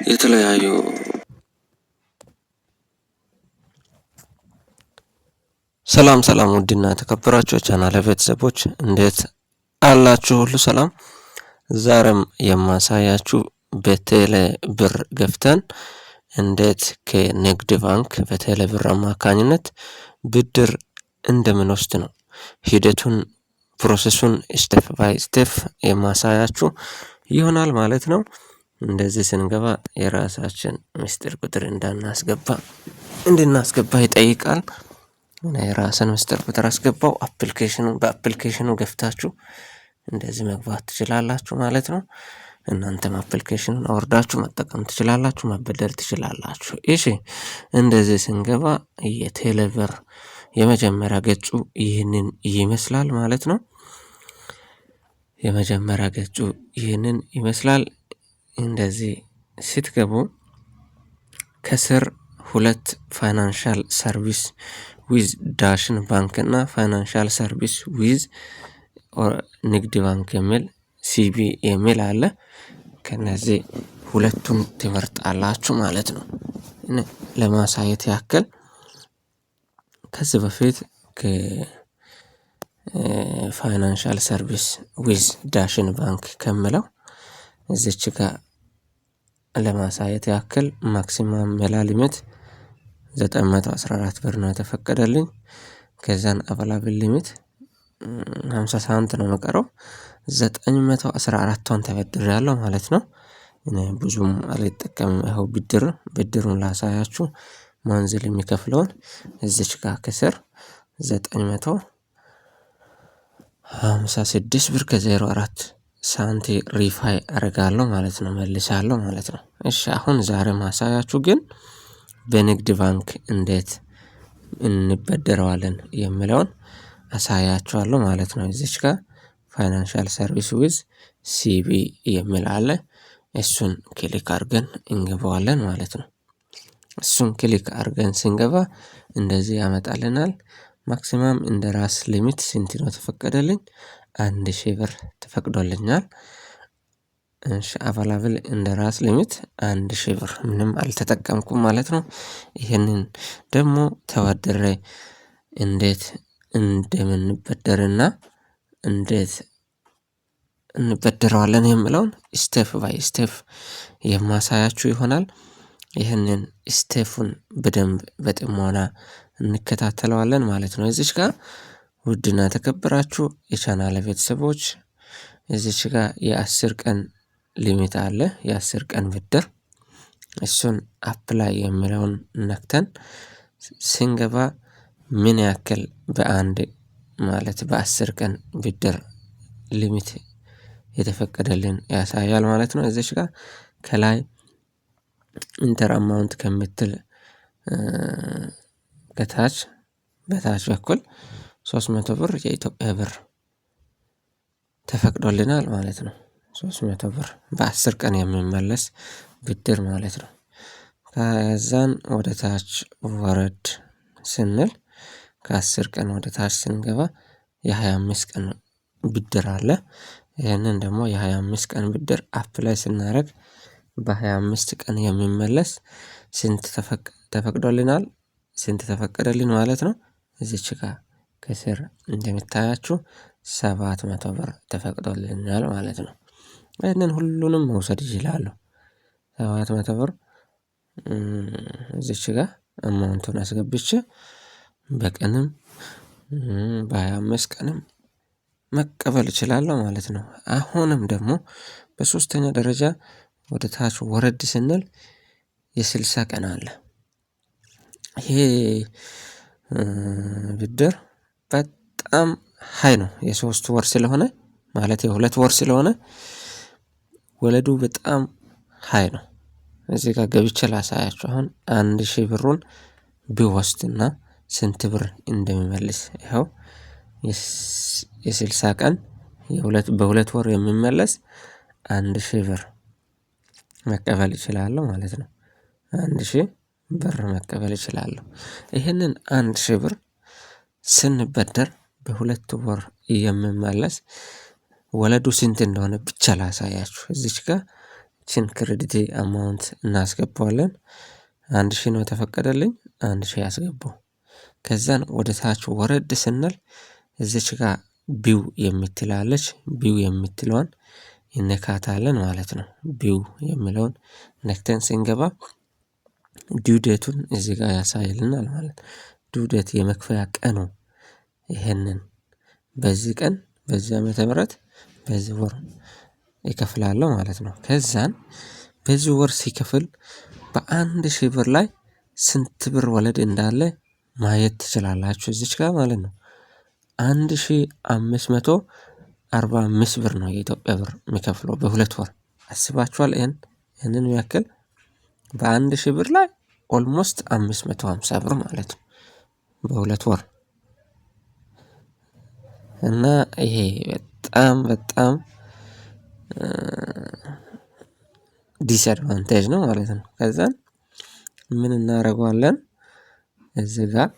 የተለያዩ ሰላም ሰላም፣ ውድና የተከበራችሁ ቻናል ቤተሰቦች እንዴት አላችሁ? ሁሉ ሰላም። ዛሬም የማሳያችሁ በቴሌ ብር ገፍተን እንዴት ከንግድ ባንክ በቴሌ ብር አማካኝነት ብድር እንደምንወስድ ነው። ሂደቱን process ኡን step by step የማሳያችሁ ይሆናል ማለት ነው። እንደዚህ ስንገባ የራሳችን ምስጢር ቁጥር እንዳናስገባ እንድናስገባ ይጠይቃል። የራስን ምስጢር ቁጥር አስገባው። application ኑ በ application ኑ ገፍታችሁ እንደዚህ መግባት ትችላላችሁ ማለት ነው። እናንተም application ኑን አወርዳችሁ መጠቀም ትችላላችሁ፣ መበደር ትችላላችሁ። እሺ እንደዚህ ስንገባ የቴሌብር የመጀመሪያ ገጹ ይህንን ይመስላል ማለት ነው። የመጀመሪያ ገጹ ይህንን ይመስላል። እንደዚህ ስትገቡ ከስር ሁለት financial service with ዳሽን ባንክ እና financial service with ንግድ ባንክ የሚል CBE የሚል አለ። ከነዚህ ሁለቱን ትመርጣላችሁ ማለት ነው። ለማሳየት ያክል ከዚህ በፊት ከ financial service with ዳሽን ባንክ ከምለው እዚች ጋር ለማሳየት ያክል maximum መላ limit 914 ብር ነው የተፈቀደልኝ። ከዛን available limit 50 ሳንት ነው የምቀረው። 914ቷን ተበድሬያለሁ ማለት ነው። እኔ ብዙም አልጠቀምም። ይኸው ብድር ብድሩን ላሳያችሁ። monthly የሚከፍለውን እዚች ጋር ከስር 956 ብር ከ04 ሳንቲ repay አደርጋለሁ ማለት ነው፣ መልሳለሁ ማለት ነው። እሺ አሁን ዛሬ ማሳያችሁ ግን በንግድ ባንክ እንዴት እንበደረዋለን የሚለውን አሳያችኋለሁ ማለት ነው። እዚች ጋር financial service with CBE የሚል አለ። እሱን click አድርገን እንገባዋለን ማለት ነው። እሱን click አድርገን ስንገባ እንደዚህ ያመጣልናል። maximum እንደ ራስ limit ስንት ነው ተፈቀደልኝ? 1000 ብር ተፈቅዶልኛል። እሺ available እንደ ራስ limit 1000 ብር ምንም አልተጠቀምኩም ማለት ነው። ይህንን ደግሞ ተበድሬ እንዴት እንደምንበደርና እንዴት እንበደረዋለን የምለውን step by step የማሳያችሁ ይሆናል። ይህንን step ኡን በደንብ በጥሞና እንከታተለዋለን ማለት ነው። እዚች ጋር ውድና ተከበራችሁ የቻናል ቤተሰቦች እዚች ጋር የ10 ቀን limit አለ፣ የ10 ቀን ብድር። እሱን apply የሚለውን ነክተን ስንገባ ምን ያክል በአንድ ማለት በ10 ቀን ብድር limit የተፈቀደልን ያሳያል ማለት ነው። እዚች ጋር ከላይ enter amount ከምትል ከታች በታች በኩል 300 ብር የኢትዮጵያ ብር ተፈቅዶልናል ማለት ነው። 300 ብር በ10 ቀን የሚመለስ ብድር ማለት ነው። ከዛን ወደ ታች ወረድ ስንል ከ10 ቀን ወደ ታች ስንገባ የ25 ቀን ብድር አለ። ይህንን ደግሞ የ25 ቀን ብድር apply ስናደርግ በ25 ቀን የሚመለስ ስንት ተፈቅዶልናል? ስንት ተፈቀደልን ማለት ነው። እዚች ጋር ከስር እንደሚታያችሁ 700 ብር ተፈቅዶልናል ማለት ነው። ይህንን ሁሉንም መውሰድ ይችላሉ። 700 ብር እዚች ጋር amount ኡን አስገብቼ በቀንም በ25 ቀንም መቀበል እችላለሁ ማለት ነው። አሁንም ደግሞ በሶስተኛ ደረጃ ወደ ታች ወረድ ስንል የ60 ቀን አለ። ይሄ ብድር በጣም high ነው። የ3 ወር ስለሆነ ማለት የ2 ወር ስለሆነ ወለዱ በጣም high ነው። እዚህ ጋር ገብቼ ላሳያችሁ። አሁን 1000 ብሩን ቢወስድና ስንት ብር እንደሚመልስ ይኸው የ60 ቀን በሁለት ወር የሚመለስ 1000 ብር መቀበል እችላለሁ ማለት ነው። 1000 ብር መቀበል እችላለሁ። ይህንን 1000 ብር ስንበደር በሁለት ወር የሚመለስ ወለዱ ስንት እንደሆነ ብቻ ላሳያችሁ። እዚች ጋር ችን credit amount እናስገባዋለን። 1000 ነው የተፈቀደልኝ፣ 1000 ያስገባው። ከዛን ወደ ታች ወረድ ስንል እዚች ጋር view የምትላለች፣ view የምትለዋን እነካታለን ማለት ነው። View የሚለውን ነክተን ስንገባ due date ኡን እዚህ ጋር ያሳይልናል ማለት due date የመክፈያ ቀኑ ይሄንን በዚህ ቀን፣ በዚህ ዓመተ ምህረት፣ በዚህ ወር ይከፍላለሁ ማለት ነው። ከዛን በዚህ ወር ሲከፍል በ1000 ብር ላይ ስንት ብር ወለድ እንዳለ ማየት ትችላላችሁ እዚች ጋር ማለት ነው። 1545 ብር ነው የኢትዮጵያ ብር የሚከፍለው በ2 ወር። አስባችኋል? ይህንን ያክል በ1000 ብር ላይ almost 550 ብር ማለት ነው በ2 ወር። እና ይሄ በጣም በጣም disadvantage ነው ማለት ነው። ከዛን ምን እናደርገዋለን? እዚህ ጋር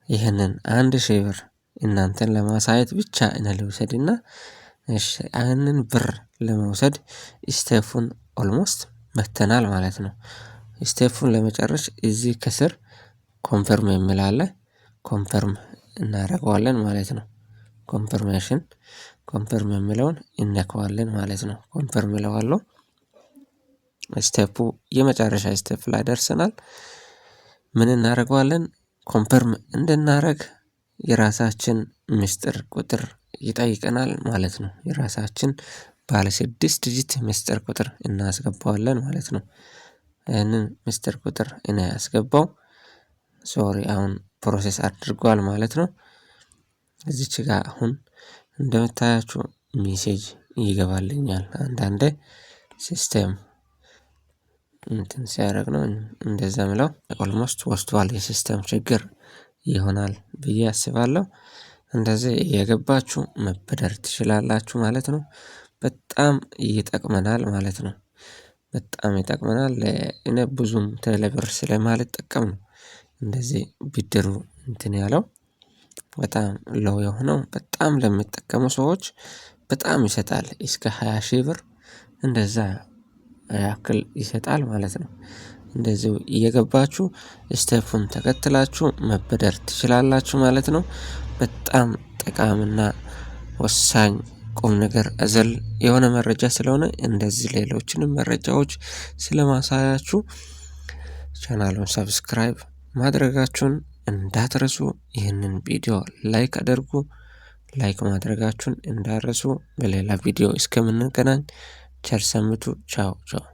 ይህንን 1000 ብር እናንተን ለማሳየት ብቻ እኔ ልውሰድና እሺ ይህንን ብር ለመውሰድ step ኡን almost መተናል ማለት ነው። Step ኡን ለመጨረስ እዚህ ከስር confirm የሚል አለ። Confirm እናደርገዋለን ማለት ነው። Confirmation confirm የሚለውን እነካዋለን ማለት ነው። Confirm እለዋለሁ። Step ኡ የመጨረሻ step ላይ ደርሰናል። ምን እናደርገዋለን? Confirm እንድናደርግ የራሳችን ምስጢር ቁጥር ይጠይቀናል ማለት ነው። የራሳችን ባለ 6 digit ምስጢር ቁጥር እናስገባዋለን ማለት ነው። ይህንን ምስጢር ቁጥር እኔ ያስገባው sorry አሁን process አድርጓል ማለት ነው። እዚች ጋር አሁን እንደምታያችሁ message ይገባልኛል። አንዳንዴ system እንትን ሲያደርግ ነው እንደዛ ምለው። Almost ወስዷል፣ የ system ችግር ይሆናል ብዬ አስባለሁ። እንደዚህ እየገባችሁ መበደር ትችላላችሁ ማለት ነው። በጣም ይጠቅመናል ማለት ነው። በጣም ይጠቅመናል። እኔ ብዙም ቴሌብር ስለማልጠቀም ነው እንደዚህ ብድሩ እንትን ያለው በጣም low የሆነው። በጣም ለሚጠቀሙ ሰዎች በጣም ይሰጣል። እስከ 20,000 ብር እንደዛ ያክል ይሰጣል ማለት ነው። እንደዚሁ እየገባችሁ step ኡን ተከትላችሁ መበደር ትችላላችሁ ማለት ነው። በጣም ጠቃሚና ወሳኝ ቁም ነገር አዘል የሆነ መረጃ ስለሆነ እንደዚህ ሌሎችንም መረጃዎች ስለማሳያችሁ ቻናሉን subscribe ማድረጋችሁን እንዳትረሱ። ይህንን ቪዲዮ like አድርጉ። Like ማድረጋችሁን እንዳትረሱ። በሌላ ቪዲዮ እስከምንገናኝ ቸር ሰንብቱ። ቻው ቻው።